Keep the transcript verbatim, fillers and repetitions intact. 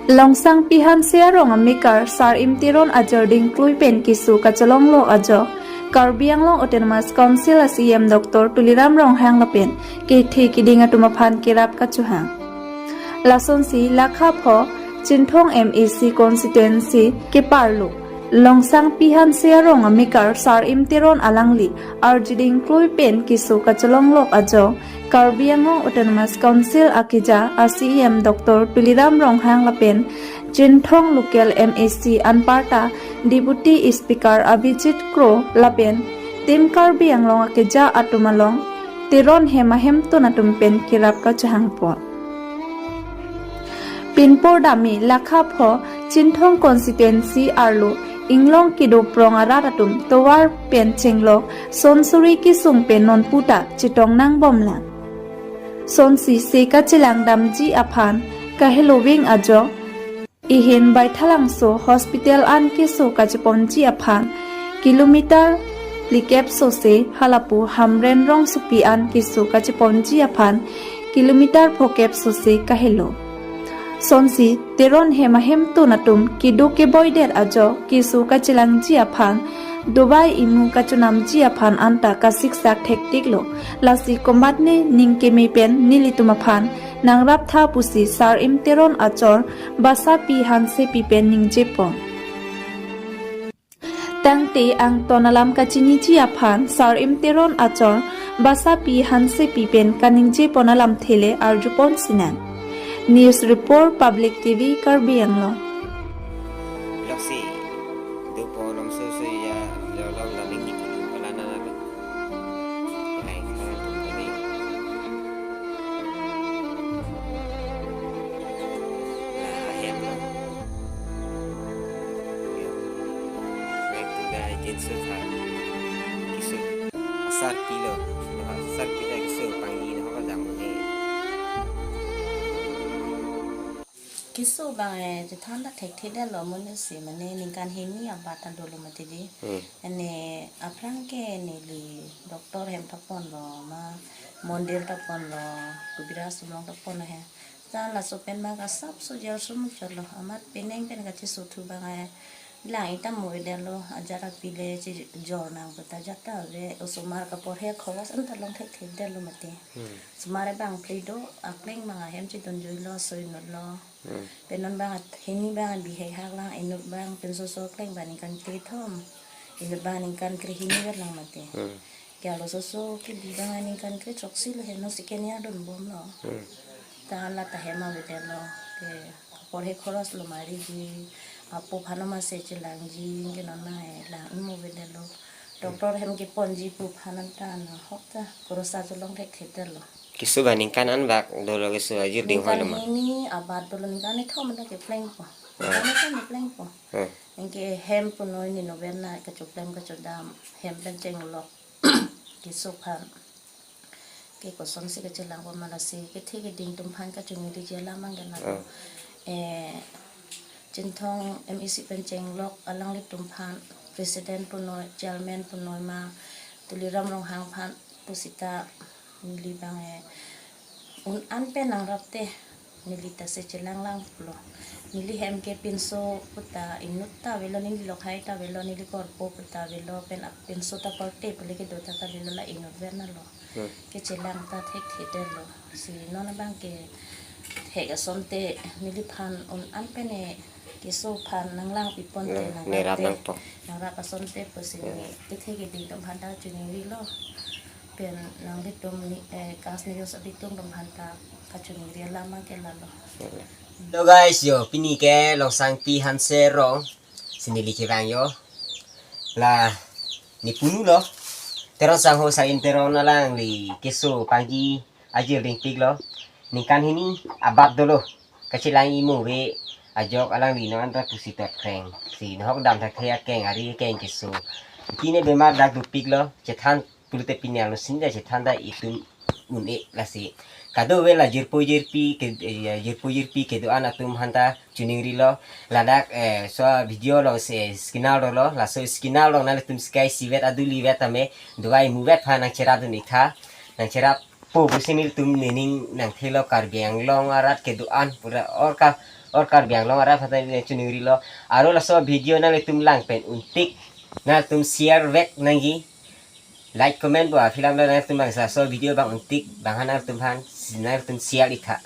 Longsangpi Hanse arong amekar Sar-im Teron ajor dingklui pen keso kacholonglok ajok Karbi Anglong Autonomous Council a C E M Doctor Tuliram Ronghang lapen kethe keding atum aphan kerap kachohang. Lasonsi lakha pho Chinthong M A C constituency keparlo Longsangpi Hanse arong amekar Sar-im Teron alangli arjuding klui pen keso kacholonglok ajok Karbi Anglong Autonomous Council akeja a C E M Doctor Tuliram Ronghang lapen Chinthong local M A C anparta Deputy Speaker Abhijit Kro lapen Team Karbi Anglong akeja atum along Teron hem ahemtun atum pen kerap kachohangpon. Pinpor dami lakha pho Chinthong constituency arlo inglong kedo prong arat atum tovar pen chenglok son suri kesung pen nonputa chetong nangbomlang. Sonsi se kachelang damji aphan kaheloving ajok Ihin Baithalangso hospital an keso kacheponji aphan kilometer phlikep sose halapu Hamren Rongsopi an keso kacheponji aphan kilometer phokep sose kahelo. Sonsi Teron hem ahemtun atum kedo keboidet ajok keso kachelangji aphan dovai imu kachonamji aphan anta kasiksak thektiklo. Lasi komatne ning keme pen nelitum aphan nangraptha pusi Sar-im Teron achor Basapi Hansepi pen ningjepon. Tangte angton alam kachiniji aphan Sar-im Teron achor Basapi Hansepi pen kaningjepon alamthe le arjupon sinang. News Report, Public T V, Karbi Anglong. Loksi, dupo longso so ya, lo lo la ling ni pala na na lo. Lai, lo tu kami. La hem lo. Yo. Lai tu ga jin so tha. Kiso. Asar kilo. Asar kilo kiso pangni na ho dam ni. Keso abang, eh, chethan ta thekthedetlo, amonit si mane ningkan hini abat ta dolo mati di. Hmm. Ene aphrang ke neli doctor hem ta ponlo ma mondir ta ponlo, kubira sumlong ta ponlo he. Ta laso pen ma kasap so jal sum chotlo, amat penang pen kachesothu abang, eh, lang ita mo vedetlo, ajat api le chejor nang puta ajat ta ave, osomar kaporhe khoros anta long thekthedetlo mati. Hmm. Osomar abang phli do, akleng abang ahem chedunjuilo, soi nutlo. Hmm. Pen non abang at-, hini abang bihek hak lang, inut abang pinso so akleng abang ningkan kethom. Inut abang ningkan krehini vet lang mati. Hmm. Ke alo soso ke bi abang ningkan kre choksi lo heno second year dunbomlo. Hmm. Ta la ta hem avedetlo. Ke kaporhe khoros lo mari ji. Apo aphan ma se chelangji ke non ma he lang imo vedetlo. Doctor hem keponji pu aphan anta na hok ta khorosa cholong thekthedetlo. Keso abang ningkan an bak dolo keso ajir ding hoi lo ma. Ningkan hini abat dolo ningkan ni thom na keplengpo. Hmm. Ningkan ni thom keplengpo. Hmm. Anke hem punoi ni noven na kachoplem kachodam hem pen chenglok. Keso aphan. Ke kosonsi kachelangpo ma lasi kethe keding atum aphan kachoningri ji alam abang ke na. Hmm. Eh, Chinthong M A C pen chenglok alanglitum aphan president punoi, chairman punoi ma Tuliram Ronghang aphan pusita neli abang, eh, un an pen nangrap te neli ta se chelang lang pulo. Neli hem ke pinso puta inut ta avelo, neli lokhai ta avelo, neli korpo puta avelo, pen ap-, pinso ta korte pule kedo ta ta avelo, la inut vet na lo. Hmm. Kechelang ta thekthedetlo. Si non abang ke thek asonte neliphan un an pen e keso aphan nanglangpipon te. Hmm, nangrap te, nangrap nangpo. Nangrap asonte pusi, hmm, ne kethe keding atum aphan ta choningrilo. Pen nanglitum ni, eh, kas ni yos abitung atum aphan ta kachoningri alam abang ke lalo. Hmm. Hello guys, yo, pini ke Longsangpi Hanse arong si neli kevang yo. La ne punulo. Teron sangho Sar-im Teron alangli keso pangji ajir dingpiklo. Ningkan hini abat dolo. Kachelang imo ve ajok alangli non anta pusi tot kreng. Si nahok dam thak the akeng ari akeng keso. Kine bemar dak dopiklo. Chethan pulote pini arlo sini ta chethan ta itum un-e lasi. Kadokave la jirpo jirpi ke, eh, jirpo jirpi kedo-an atum aphan ta choningrilo. Ladak, eh, so video along si screen along lo, laso screen along nanglitum sky sivet aduli vet tame, dovai imu vet aphan nangcherap dun-ik tha, nangcherappo pusi nelitum nening nangthelo Karbi Anglong arat kedo-an pura or ka or Karbi Anglong arat aphan ta ne choningri lo. Aro laso video nanglitum lang pen untik, nanglitum share vek nangji. Like, comment bo aphi alam lo, nanglitum bangso video bang untik bang ha nanglitum aphan, nanglitum share ik tha.